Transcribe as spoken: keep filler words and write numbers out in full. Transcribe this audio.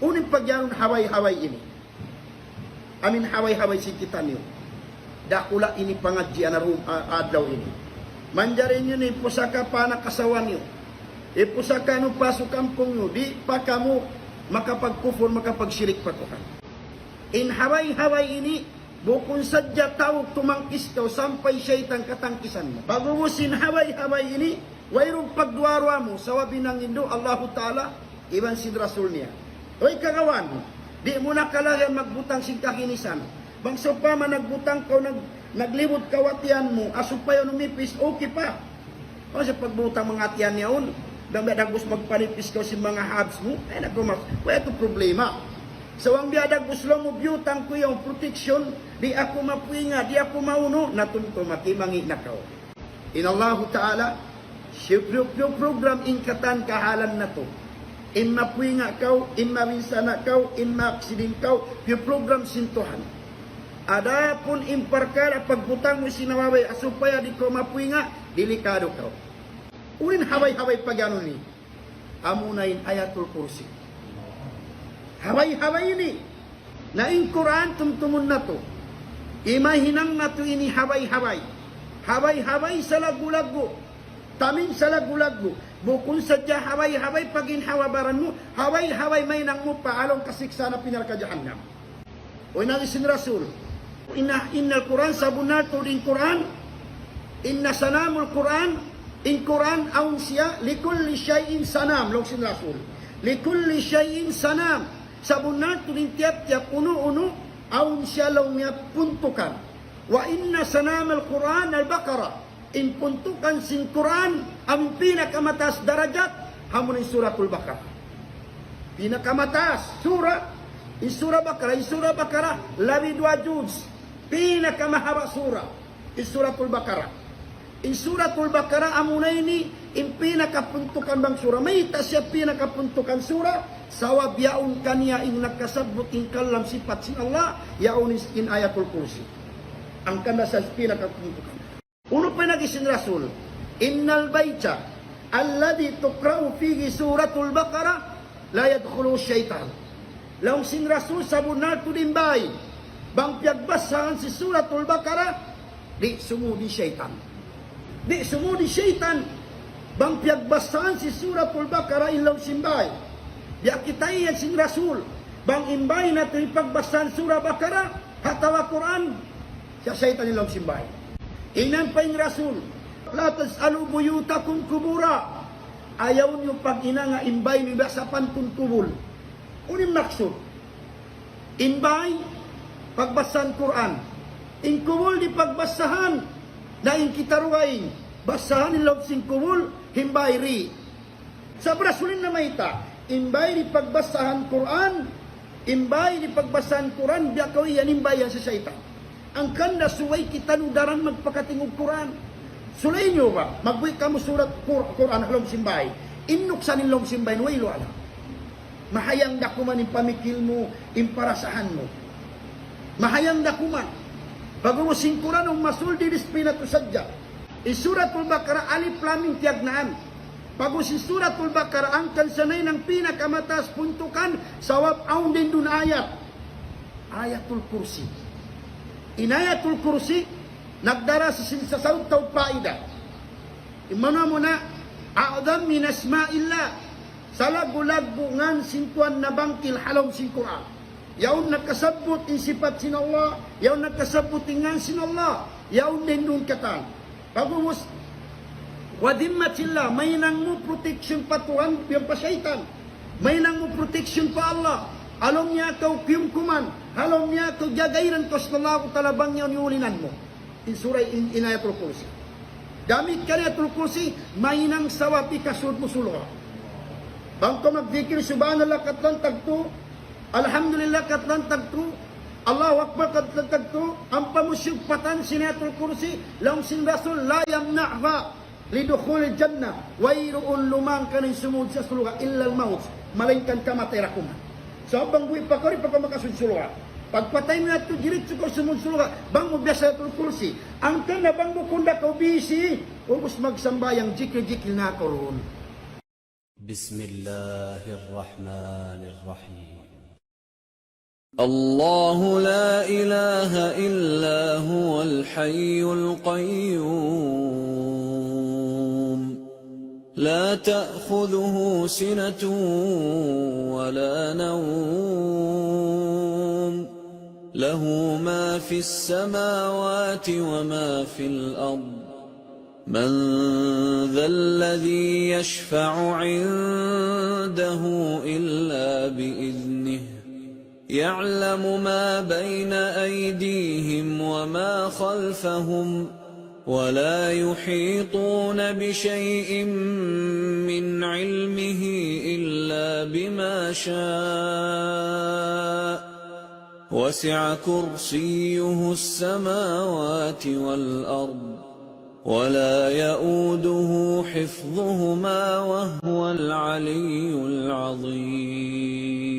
Unu in pagiyanun habay-habay ini? Amin habay-habay sin kitaniyu. Dakula' ini pangadjian ha rum-, a-, adlaw ini. Manjari niyu ini pusaka pa anak asawa niyu. Ipusaka niyu pa sukampung niyu. Di' pa kamu makapagkufur, makapagshirik pa Tuhan. In habay-habay ini, bukun sadja tau tumangkis kaw sampay saytan katangkisan mu. Pag'ubus in habay-habay ini, wayruun pagduwa-ruwa mu, sabab hinangindu' Allahu Ta'ala, iban sin Rasul niya. Uy, kagawaan mu, di' mu na kalagihan magbutang sin kahinisan. Bang sawpama nagbutang kaw, nag-, naglibut kaw ha tiyan mu, ha supaya numipis, okay pa. Bang sa pagbutang manga tiyan yaun, bang biya' dagbus magpanipis kaw sin manga habs mu, ay nagrumas, way tu problema. Sa' bang biya' dagbus laung mu biyutang ku yaun protection, di' aku mapuinga, di' aku maunu, na tuntu mati mangi' na kaw. In Allahu Ta'ala, siya piyu-, piyu-program in katan kahalan natu'. In mapuinga kaw, in mabinsana kaw, in maaksidin kaw, piyu-program sin Tuhan. Adapun in parkala' pagbutang mu sin nababay, supaya di' kaw mapuinga, delikadu kaw. Unu in habay-habay pagiyanun ini? Amuna in Ayatul Kursi. Habay-habay ini. Na in Qur'an tumtumun natu'. Imahinang natu' ini habay-habay. Habay-habay salaggu'-laggu'. Tamin salaggu'-laggu'. Bukun sadja habay-habay pagginhawa-baran mu, habay-habay mahinang mu pa ha lawm kasiksa' api narka' jahannam. Uy, laung sin Rasul. Inna, innal Qur'an, sabunnal tuud in Qur'an, inna sanamul Qur'an, in Qur'an awn siya, likulli shay'in sanam, laung sin Rasul. Likulli shay'in sanam. Sabunnal tuud in tiyap-tiyap unu-unu, awn siya laung niya puntukan. Wa inna sanamal Qur'an al-Baqarah. In puntukan sin Qur'an, amun pinakamataas darajat, amuna in Suratul Baqarah. Pinakamataas sura, in Surah Baqarah, in Surah Baqarah, labi duwa juz. Pinakamahaba' sura, in Suratul Baqarah. In Suratul Baqarah, amuna ini, in pinakapuntukan bang sura. Mayta' siya pinakapuntukan sura, sabab yaun kaniya in nakasabbut in kalam sipat sin Allah, yaun in Ayatul Kursi. Hangkan na siya pinakapuntukan. Unu pa in agi sin Rasul? Innal bayta alladhi tuqra'u fihi Suratul Baqarah la yadkhuluhu shaytan. Laung sin Rasul, sabunnal tuud in bāy bang piyagbasahan sin Suratul Baqarah, di' sumūd in saytan. Di' sumūd in saytan bang piyagbasahan sin Suratul Baqarah in lawm sin bāy. Biya' kita yan sin Rasul, bang in bāy natu' hipagbasahan Surah Baqarah, atawa Qur'an, siya saytan in lawm sin bāy. Iyan pa in Rasul, la taj'alu buyutakum qubura. Ayaw niyu paghinanga in bāy niyu biya' sapantun kubul. Unu in maksud? In bāy, pagbasahan Qur'an. In kubul di' pagbasahan, na in kita dugaing, basahan in lawm sin kubul, in bāy di'. Sabab Rasul in namayta', in bāy di' pagbasahan Qur'an, in bāy di' pagbasahan Qur'an, biya' kaw iyan in bāy yan sin saytan. Hangkan na subay kitaniyu daran magpakatingug Qur'an. Sulay niyu ba, magbuy kamu surat Qur-, Qur'an ha lawm sin bāy. In nuksan in lawm sin bāy, way lu alam. Mahayang da kuman in pamikil mu, in parasahan mu. Mahayang da kuman. Pag'ubus in Qur'an, awn masul di' disiplina tu sadja. In Suratul Baqarah, alif lam mim tiyagnaan. Pag'ubus in Suratul Baqarah, hangkan siya na in pinakamataas puntukan, sabab awn dayn duun ayat. Ayatul Kursi. In Ayatul Kursi, nagdara sin sasaut-saut paida. Imana muna, a'zam min asma'illah. Salaggu'-laggu' ngan sin Tuhan nabangkil ha lawm sin Qur'an. Yaun nakasabbut in sipat sin Allah, yaun nakasabbut in ngan sin Allah, yaun dayn duun katan. Pag'ubus, wa dhimmatillah, mahinang mu protection pa Tuhan, yan pa saytan. Mahinang mu protection pa Allah. Ha lawm niya kaw kiyumkuman, ha lawm niya kaw jagairan kaw sin Allahu Ta'ala bang yaun iyulinan mu. In surah in, in Ayatul Kursi. Damikkiyan Ayatul Kursi, mahinang sabab hikasud mu surga'. Bang kaw magdikir, Subhanallah, katlan tagtu, Alhamdulillah, katlan tagtu, Allahu Akbar, katlan tagtu, ampa mu siyugpatan sin Ayatul Kursi, laung sin Rasul, la yamna'uha li dukhulil jannah, wayruun lumang kaniya sumud sin surga' illa al-mawt, malaingkan kamatay da kuman. So, bang buhi' pa kaw, di' pa kaw makasud surga'. Pagpatay mu yadtu, diritsu kaw sumud surga', bang mu biyasa Ayatul Kursi. Hangkan na bang bukun da kaw busy, ubus magsambahayang, jikil-jikil na kaw duun. بسم الله الرحمن الرحيم. الله لا إله إلا هو الحي القيوم. لا تأخذه سنة ولا نوم. له ما في السماوات وما في الأرض. من ذا الذي يشفع عنده إلا بإذنه. يعلم ما بين أيديهم وما خلفهم، ولا يحيطون بشيء من علمه إلا بما شاء. وسع كرسيه السماوات والأرض، ولا يئوده حفظهما وهو العلي العظيم.